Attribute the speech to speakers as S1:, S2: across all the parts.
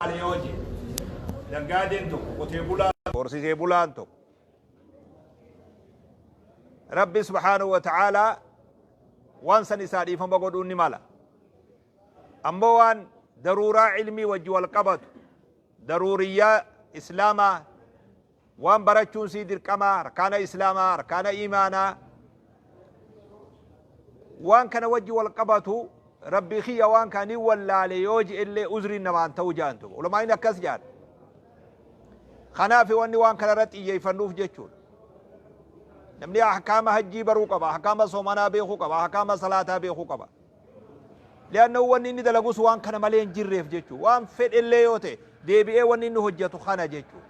S1: Yoo jee naggaadeen tokko, qotee bulaan tokko, horsiisee bulaan tokko, Rabbi subhaanahu wa ta'aalaa waan san isaa dhiifama godhuun ni mala. Ammoo waan daruuraa ilmii wajji wal qabatu, daruuriyyaa islaamaa, waan barachuun sii dirqamaa, arkaana islaamaa, arkaana iimaanaa, waan kana wajji wal qabatu, Rabbii kiyya waan kana ni wallaale yoo je'ellee uzriin namaan ta'u ja'an duuba. Ulamaa'in akkas ja'an. Kanaaf wanni waan kana irratti xiyyeeffannuuf jechuudha. Namni ahkaama hajjii baruu qaba, ahkaama soomanaa beekuu qaba, ahkaama salaataa beekuu qaba. Li'annahu wanni inni dalagus waan kana malee hin jirreef jechuudha. Waan fedhellee yoo ta'e deebi'ee wanni inni hojjetu kana jechuudha.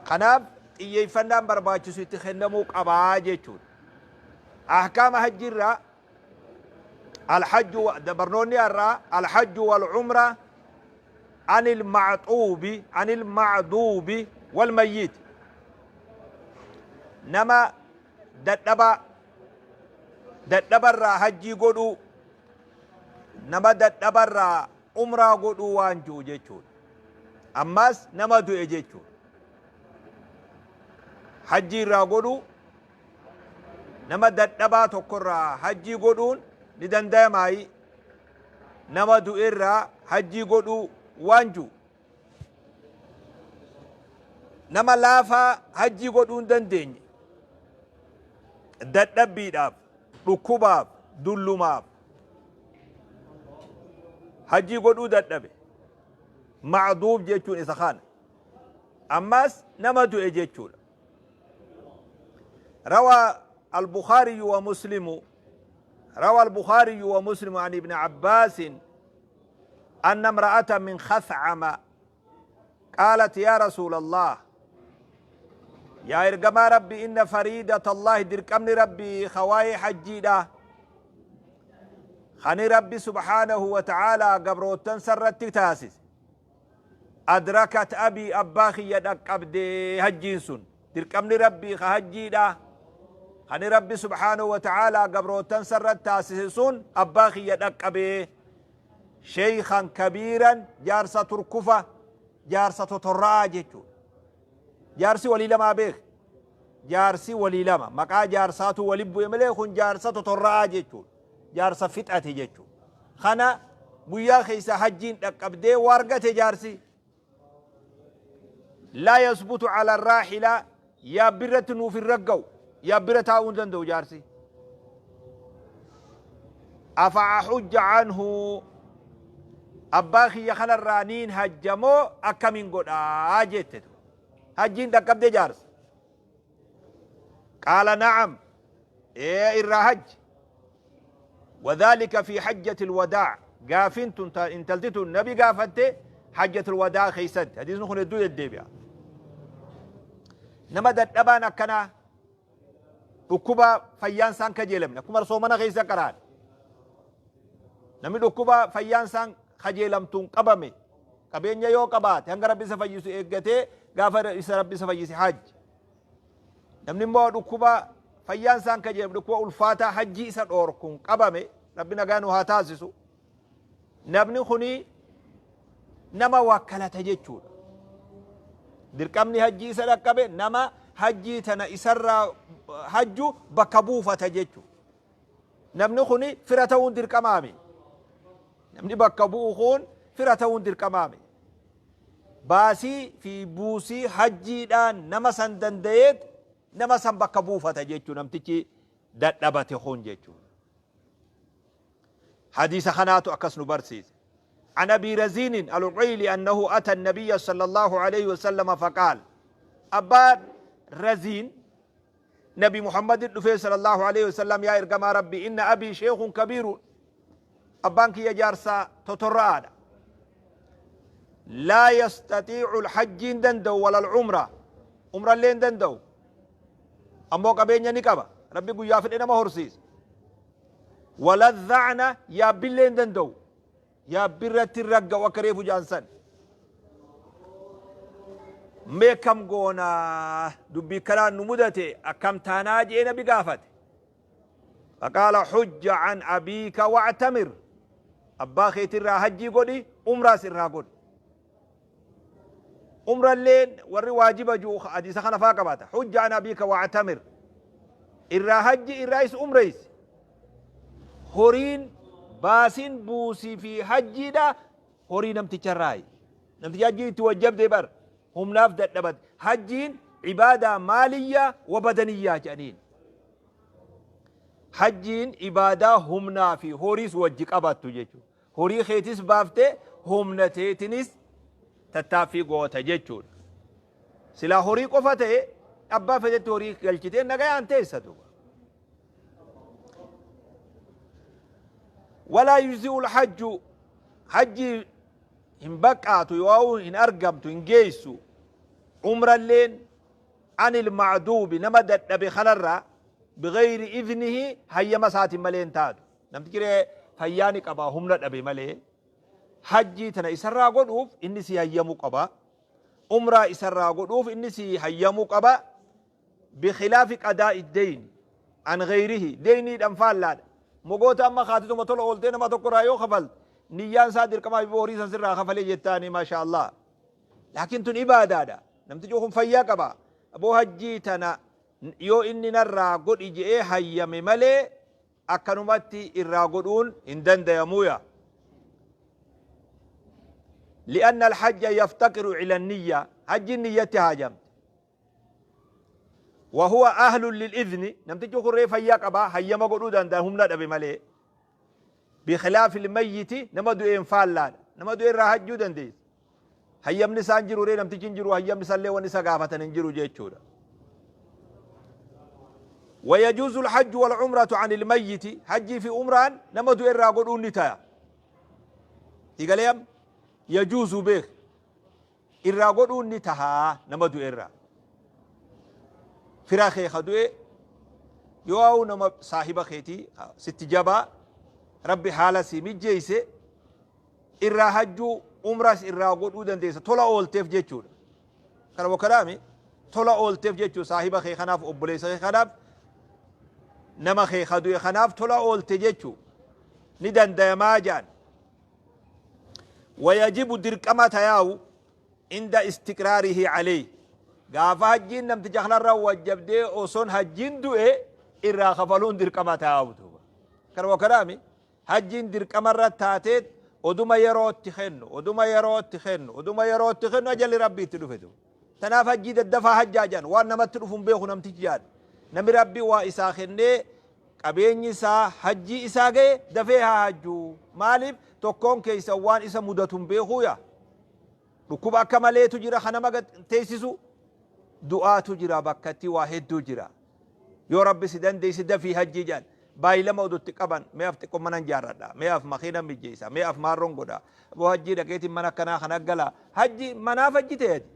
S1: Kanaaf xiyyeeffannaan barbaachisu itti kennamuu qabaa jechuudha. Ahkaama hajjiirraa alhajju, barnoonni har'aa alhajju wal umra anil ma'xuubi anil ma'duubi wal mayyiit, nama dadhabaa, dadhabarraa hajjii godhuu, nama dadhabarraa umraa godhuu waan ji'u jechuudha. Ammaas nama du'e jechuudha. Hajjii irraa godhuu, nama dadhabaa tokkorraa hajjii godhuun ni dandayamaayi, nama du'e irraa hajjii godhuu waan ji'u. Nama laafaa hajjii godhuu hin dandeenye, dadhabbiidhaaf, dhukkubaaf, dullumaaf hajjii godhuu dadhabe, macduub jechuun isa kana. Ammaas nama du'e jechuudha. Rawaa al-Bukhaariyyu wa Muslimu, روى البخاري ومسلم عن ابن عباس أن امرأة من خثعم قالت يا رسول الله، يا إرجما ربي، إن فريدة الله، دركمني ربي خواي حجيدا خني ربي سبحانه وتعالى قبروتن سرت تاسس، أدركت أبي، أbbaa kiyya dhaqqabde. Hajjiin sun, dirqamni Rabbii ka hajjiidha kani Rabbi subhaanahu wa ta'aalaa gabrootan sarratti taasise sun, abbaa kiyya dhaqqabe, sheeykan kabiiran, jaarsa turkufa, jaarsa totorra'aa jechuudha. Jaarsi walii lamaa beek, jaarsi walii lama maqaa jaarsaatu wali bu'e malee kun jaarsa totorra'aa jechuudha, jaarsa fixate jechuudha. Kana guyyaa keessa hajjiin dhaqqabdee waa argate. Jaarsi laa yasbutu ala raaxilaa, yaabbirratti nuuf hin ragga'u, yaabbira taa'uu hin danda'u jaarsi. Afa axujja anhu, abbaa kiyya kanarraa niin hajjamoo akkamiin godhaa jette. Hajjiin dhaqqabde jaarsa. Qaala na'am, ee, irraa hajji. وذلك في حجة الوداع. Gaafin tun intalti tun nabi gaafatte حجة الوداع keessatti. Hadiisni kun hedduu deddeebi'a. Nama dadhabaan akkanaa, dhukkuba fayyaan isaan kajeelamne, akkuma soomana keessa qaraan, namni dhukkuba fayyaan isaan kajeelamtuun qabame, qabeenya yoo qabaate hanga Rabbi isa fayyisu eeggatee, gaafa isa Rabbi isa fayyise hajji. Namni immoo dhukkuba fayyaan isaan kajeelamne, dhukkuba ulfaataa hajjii isa dhoorkuun qabame, Rabbi nagaa nu haa taasisu, namni kuni nama wakkalata jechuudha. Dirqamni hajjii isa dhaqqabe, nama hajjii tana isarraa hajju bakka buufata jechuudha. Namni kuni fira ta'uun dirqamaami. Namni bakka bu'u kun fira ta'uun dirqamaami. Baasii fi buusii hajjiidhaan nama san danda'eet nama san bakka buufata jechuu, namtichi dadhabate kun jechuudha. Hadiisa kanaatu akkas nu barsiise. عن أبي رزين العقيلي أنه أتى النبي صلى الله عليه وسلم فقال، أبا رزين نبي محمد dhufee صلى الله عليه وسلم، يا إرجما ربي، إن أبي شيخ كبير، abbaan kiyya jaarsa totorra'aadha، لا يستطيع الحج hin danda'u، ولا العمرة، umra illee hin danda'u, ammoo qabeenya ni qaba, Rabbi guyyaa fedhe nama horsiisa، ولا الظعن, yaabbillee hin danda'u, yaabbirratti ragga'u akka reefu jaansan. Mee kam goonaa? Dubbii kanaan nu mudate, akkam taanaa jee nabi gaafate. فقال حج عن أبيك واعتمر. Abbaa keetirraa hajjii godhi, umraas irraa godhi. Umralleen warri waajiba ji'u hadiisa kana faa qabaata. Hujja an abiika wa'tamir. Irraa hajji irraayis umreeysi. Horiin baasiin buusii fi hajjiidha horii namticharraayi. Namtichi hajjiin itti wajjabde bar humnaaf dadhabate. Hajjiin ibaadaa maaliyyaa wa badaniyyaa jedhaniin. Hajjiin ibaadaa humnaa fi horiis wajji qabattu jechuudha. Horii keetis baaftee humna teetinis tattaaffii goota jechuudha. Silaa horii qofa ta'e abbaa fedhetti horii galchitee nagayaan teessa duuba. Walaa yujzi'ul hajju, hajjii hin baqqaatu yoo hin argamtu hin geessu, umralleen anil ma'duubi nama dadhabe kanarraa bigayri idnihi hayyama isaatiin malee hin taatu. Namtichi ree fayyaa ni qaba, humna dhabe malee hajjii tana isarraa godhuuf inni si hayyamuu qaba. Umraa isarraa godhuuf inni si hayyamuu qaba. Bikhilaafi qadaa'i deyni an gayrihi, deyniidhaan faallaadha. Mogoota amma kaatituma tola ooltee nama tokko irraa yoo kafalte niyyaan isaa dirqamaa fi horii san sirraa kafalee jettaani, maasha Allah. Laakiin tun ibaadaadha. Namtichi kun fayyaa qaba. Aboo hajjii tana yoo inni narraa godhi je'ee hayyame malee akkanumatti irraa godhuun hin dandayamuuya. Li'anna alhajja yaftaqiru ila niyya, hajjiin niyyatti haajamte. Wa huwa ahlun lil idhni, namtichi kun ree fayyaa qaba, hayyama godhuu danda'a, humna dhabe malee. Bikhilaafi almayyiti, nama du'een faallaadha. Nama du'e irraa hajjuu dandeessa. Hayyamni isaan jiru ree namtichi hin jiru, hayyamni isaallee wanni isa gaafatan hin jiru jechuudha. ويجوز الحج والعمرة عن الميت، حجي في عمران نما دو إرى قدون نتايا إيقاليام يجوز به إرى قدون نتها نما دو إرى فراخي خدوه يو نما صاحب خيتي ست جبا ربي حالة سيمي جيسي irraa hajjuu umraas irraa godhuu dandeessa, tola oolteef jechuudha. Kana wakalaami tola oolteef jechuu, saahiba kee kanaaf, obboleessa kee kanaaf, nama kee ka du'e kanaaf tola oolte jechuu ni dandayamaa jedhan. Wayajibu dirqama tayaawu inda istiqraarihi alayhi, gaafa hajjiin namticha kanarra wajjabdee osoon hajjiin du'e irraa kafaluun dirqama tayaawu duuba. Kana wakalaami hajjiin dirqama irra taateet oduma yeroo itti kennu, oduma yeroo itti kennu, oduma yeroo itti kennu ajalli Rabbii itti dhufe duuba. Tanaaf hajjii daddafaa hajjaa jedhan, waan namatti dhufu hin beeku namtichi jedhan. Namni Rabbii waa isaa kennee qabeenyi isaa hajjii isaa ga'e dafee haa hajjuu. Maaliif tokkoon keessan waan isa mudatu hin beekuu yaa. Dhukkuba akka maleetu jira kan nama teessisu, du'aatu jira, bakkatti waa hedduu jira. Yoo Rabbi si dandeesse dafii hajjii jedhan. Baay'ilama odutti qaban, mee af xiqqoo manan jaarradha, mee af makiina mijjeessa, mee af maarroon godha. Aboo hajjii dhaqeetiin mana akkanaa kana gala. Hajji manaaf hajji ta'e ati.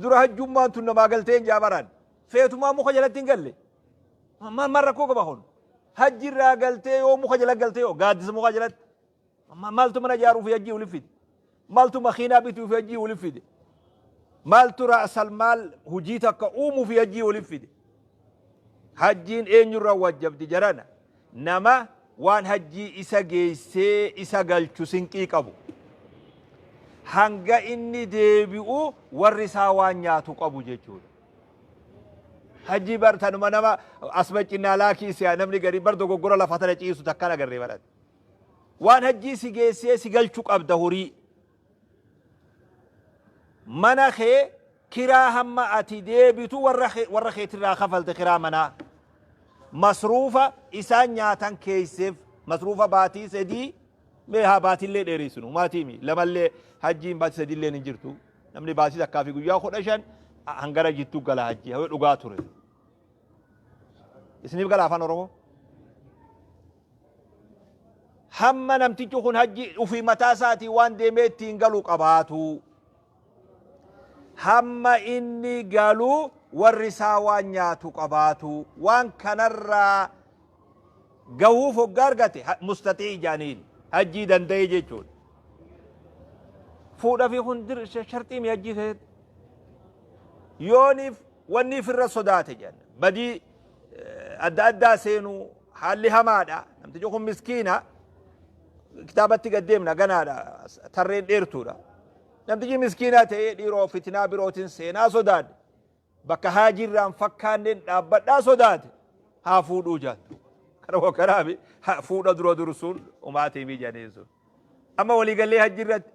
S1: Dura hajjummaan tun namaa galtee hin jaabaran. Feetumaa muka jalatti hin galle. Maal rakkoo qaba kun? Hajji irraa galtee yoo muka jala galtee yoo gaaddisa muka jalatti. Maaltu mana ijaaruu fi hajjii walitti fide? Maaltu makiinaa bituu fi hajjii walitti fide? Maaltu ra'sal maal hojii takka uumuu fi hajjii walitti fide? Hajjiin eenyurra wajjabdi jarana? Nama waan hajjii isa geessee isa galchu sinqii qabu. Hanga inni deebi'u warri isaa waan nyaatu qabu jechuudha. Hajjii bar tanuma nama asma cinnaa laakii si'a namni garii bar dogoggora lafa tana ciisu takkaan agarree barate. Waan hajjii si geessee si galchu qabda horii. Mana kee kiraa hamma ati deebitu warra keetirraa kafalte kiraa manaa. Masruufa isaan nyaatan keeyseef, masruufa baatii 3, mee haa baatiillee dheereessinu maatiimi lamallee, hajjiin baatii sadiillee hin jirtu, namni baatii takkaa fi guyyaa 15 hangara jittuu gala hajjii yoo dhugaa ture. Isiniif gala afaan Oromoo? Hamma namtichi kun hajji ofii mataa isaatii waan deemee ittiin galu qabaatu. Hamma inni galu warri isaa waan nyaatu qabaatu. Waan kanarraa gahuuf hoggaa argate mustaxii jaaniin hajjii danda'e jechuudha. Fuudha fi kun sharxii mi hajjii keessatti? Yooniif wanni ifirra sodaate jedhan badii adda addaa seenuu haalli hamaadha, namtichi kun miskiina. Kitaabatti gad deemna ganaadha tarreen dheertuudha. Namtichi miskiinaa ta'ee dhiiroo fitinaa birootiin seenaa sodaadhe. Bakka haajirraan fakkaanneen dhaabbadhaa sodaate haa fuudhuu jaattu. Kana kanaafi fuudha dura dursuun umaatii miijanii sun. Amma waliigallee hajjirratti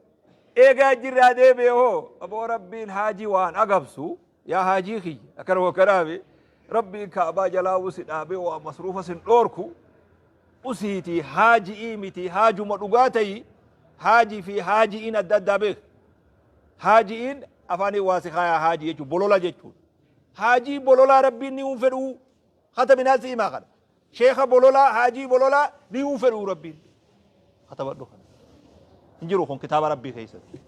S1: eega hajjirraa deebi'e hoo aboo Rabbiin haajii waan agabsu yaa haajii kiyya akkana kanaafi Rabbiin kaabaa jalaa usi dhaabee waa masruufa sin dhoorku usiitii haaji'ii miti haajuma dhugaa ta'i. Haajii fi haaji'iin adda addaa beek. Haaji'iin afaanii waa si kaayaa haajii jechuun bolola jechuudha. Haajii bololaa Rabbiin ni hin fedhuu. Kataminaa si himaa kana. Sheekha bololaa haajii bololaa ni hin fedhuu Rabbiin. Katabadhu kana. Hin jiru kun kitaaba Rabbii keessatti.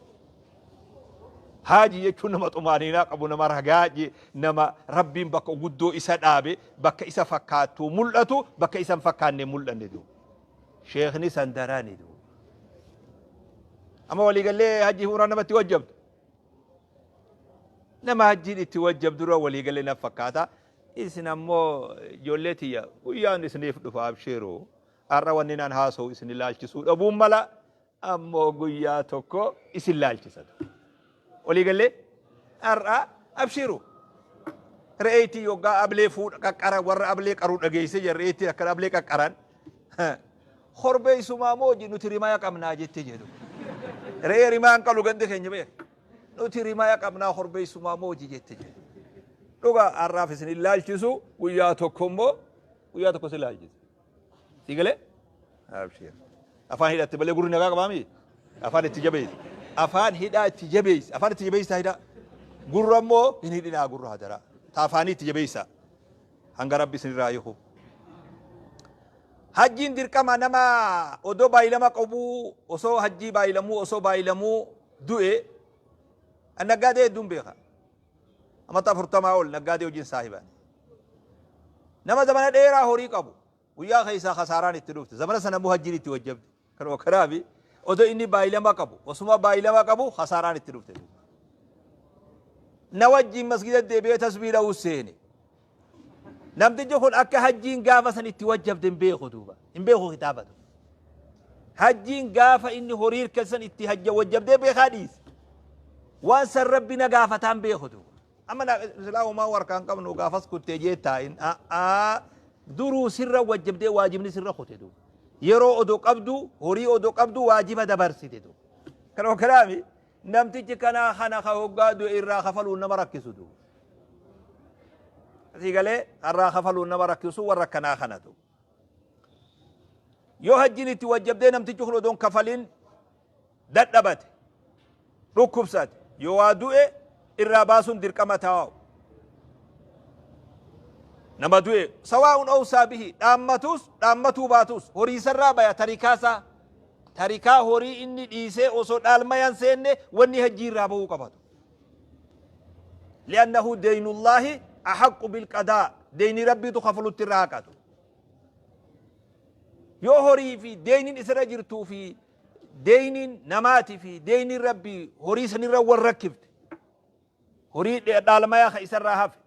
S1: Haajii jechuun nama xumaaniinaa qabu, nama ragaa, nama Rabbiin bakka guddoo isa dhaabe, bakka isa fakkaattuu mul'atu, bakka isa hin fakkaanne mul'anne duuba. Sheekni san daraani duuba. Amma waliigallee hajji umraan namatti wajjabdu. Nama hajjiin itti wajjabdu dura waliigallee na fakkaata. Isin ammoo ijoollee tiyya guyyaan isiniif dhufa abshiiru. Har'a wanni naan haasa'u isin ilaalchisuu dhabuun mala. Ammoo guyyaa tokko isin laalchisa. Walii gallee har'a abshiiru. Re'eetii yoggaa ablee fuudha qaqqaran warra ablee qaruu dhageessee jira re'eetiin akkana ablee qaqqaran. Korbeessumaa moo nuti rimaya qabnaa jette jedhu. Re'ee rimaan qalu gandi keenya beek. Nuti rimaya qabnaa korbeessumaa moo jette jedhu. Dhugaa har'aaf isin hin laalchisu guyyaa tokko immoo guyyaa tokko isin laalchisa. Sii galee? Abshir. Afaan hidhatte malee gurri nagaa qabaami? Afaan itti jabeessi. Afaan hidhaa itti jabeessi. Afaan itti jabeessaa hidhaa. Gurra immoo hin hidhinaa gurra hadaraa. Ta afaanii itti jabeessaa. Hanga Rabbi isinirraa hiiku. Hajjiin dirqama nama odoo baay'ilama qabuu osoo hajjii baay'ilamuu osoo baay'ilamuu du'e naggaadee hedduun beeka. Amata 40 ol naggaadee wajjin saahiban. Nama zamana dheeraa horii qabu guyyaa keessaa kasaaraan itti dhufte zamana sana immoo hajjiin itti wajjabde. Kanuma kanaafi odoo inni baay'ilama qabu osuma baay'ilama qabu kasaaraan itti dhufte. Na wajjin masgida deebi'ee tasbii dha'uu seene. Namtichi kun akka hajjiin gaafa san itti wajjabde hin beeku duuba. Hin beeku kitaaba duuba. Hajjiin gaafa inni horii hirkan san itti hajja wajjabdee beekaa dhiise. Waan san Rabbi na gaafataan beeku duuba. Amma silaa homaa harkaan qabnu gaafas kuttee jee taa'in. A'aa duruu sirra wajjabdee waajibni sirra kute duuba. Yeroo odoo qabdu horii odoo qabdu waajiba dabarsite duuba. Kanuma kanaami namtichi kanaa kana ka hoggaa du'e irraa kafaluun nama rakkisu duuba. Asii galee irraa kafaluun nama rakkisu warra akkanaa kanatu. Yoo hajjiin itti wajjabdee namtichi kun odoon kafalin dadhabate dhukkubsate yoo waa du'e irraa baasuun dirqama taa'u. Nama du'e sawaa'un awsaa bihi dhaammatus dhaammatuu baatus horii isarraa baya tarikaasaa tarikaa horii inni dhiisee osoo dhaalmayan seenne wanni hajjii irraa bahuu qabatu. Li'annahu deynullaahi ahaqqu bilqadaa deyni Rabbiitu kafalutti irra haqatu. Yoo horii fi deyniin isirra jirtuu fi deyniin namaatii fi deyniin Rabbii horii sanirra wal rakkifte horii dhaalmayaa ka isarraa hafe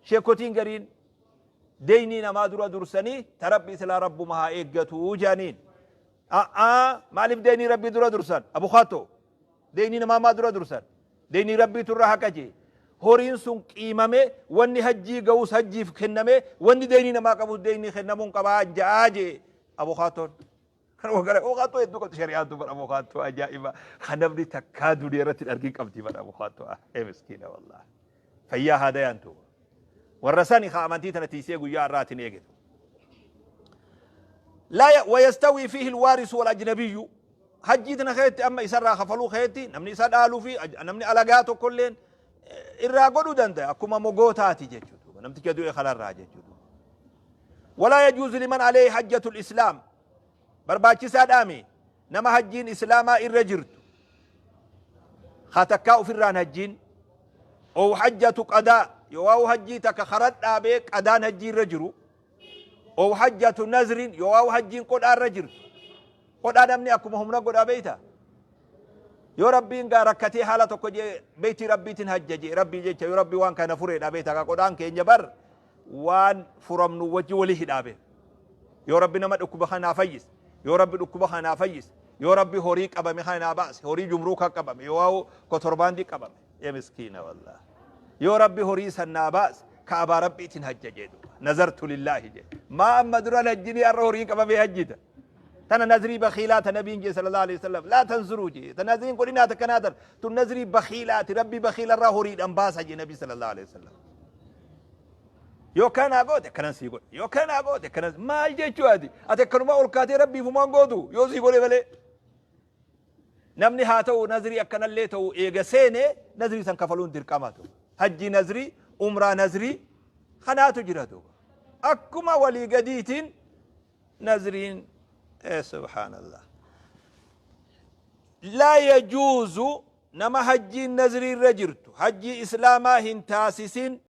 S1: sheekotiin gariin deynii namaa dura dursanii ta Rabbii silaa Rabbuma haa eeggatuu jedhaniin. A'aa maaliif deynii Rabbii dura dursan? Abukaatoo. Deynii namaa maa dura dursan? Deynii Rabbiitu irra haqa jee. Horiin sun qiimame wanni hajjii ga'us hajjiif kenname wanni deynii namaa qabus deynii kennamuun qabaa ja'aa jee abukaatoon. Kana gara abukaatoo hedduu qabdi shari'aan tun bara abukaatoo ajaa'iba. Kan namni takkaa duniyaa irratti hin argin qabdi bara abukaatoo. Ee miskiina wallahi. Fayyaa haa dayaan tu. Warra sani ka amantii tana tiisee guyyaa har'aatiin eegetu. Laa wayastawii fiihi alwaarisu wal ajnabiyyu. Hajjii tana keetti amma isarraa kafaluu keetti namni isa dhaaluu fi namni alagaa tokkolleen irraa godhuu danda'a akkuma mogootaati jechuudha. Namticha du'e kanarraa jechuudha. Walaa yajuuzu liman alayhi hajjatul islaam. Barbaachisaadhaami nama hajjiin islaamaa irra jirtu ka takkaa ofirraan hajjiin ow hajjatu qadaa yoo hajjii takka karan dhaabee qadaan hajjii irra jiru ow hajjatu nazrin yoo hajjiin qodhaa irra jirtu qodhaa namni akkuma humna godhaa beeyta yoo Rabbiin gaa rakkatee haala tokko jee beeytii Rabbiitiin hajja jee Rabbii jecha yoo Rabbii waan kana fureedha beeyta gaa qodhaan keenya bar waan furamnu wajji wali hidhaa beek. Yoo Rabbi nama dhukkuba kanaa fayyise, Yoo Rabbi dhukkuba kana naa fayyise, yoo Rabbi horii qabame kana naa baase, horii jumruukaa qabame, yoo kotorbaandii qabame, ya miskiina wallah. Yoo Rabbi horii san naa baase, Ka'abaa Rabbiitiin hajja jee duuba. Nazartu lillaahi jee. Maa amma duran hajjinii har'a horiin qabamee hajjita. Tana nazrii bakhiilaa ta nabiin jee sallallahu alaihi wasallam laa tanzuruu jee. Ta nazriin godhinaa takkanaa tan. Tun nazrii bakhiilaati Rabbi bakhiilarraa horiidhaan baasa jee nabi sallallahu alaihi wasallam. Yoo kana naa goote akkanan sii godhe. Yoo kana naa goote akkanan maal jechuu ati? Ati akkanuma ol kaatee Rabbiif humaan gootu yoo sii godhe malee. Namni haa ta'u nazrii akkanallee ta'u eega seene nazrii san kafaluun dirqama ta'u. Hajjii nazrii, umraa nazrii kanaatu jira duuba. Akkuma walii gadiitiin nazriin subhaanallah. Laa yajuuzu nama hajjiin nazrii irra jirtu hajjii islaamaa hin taasisin.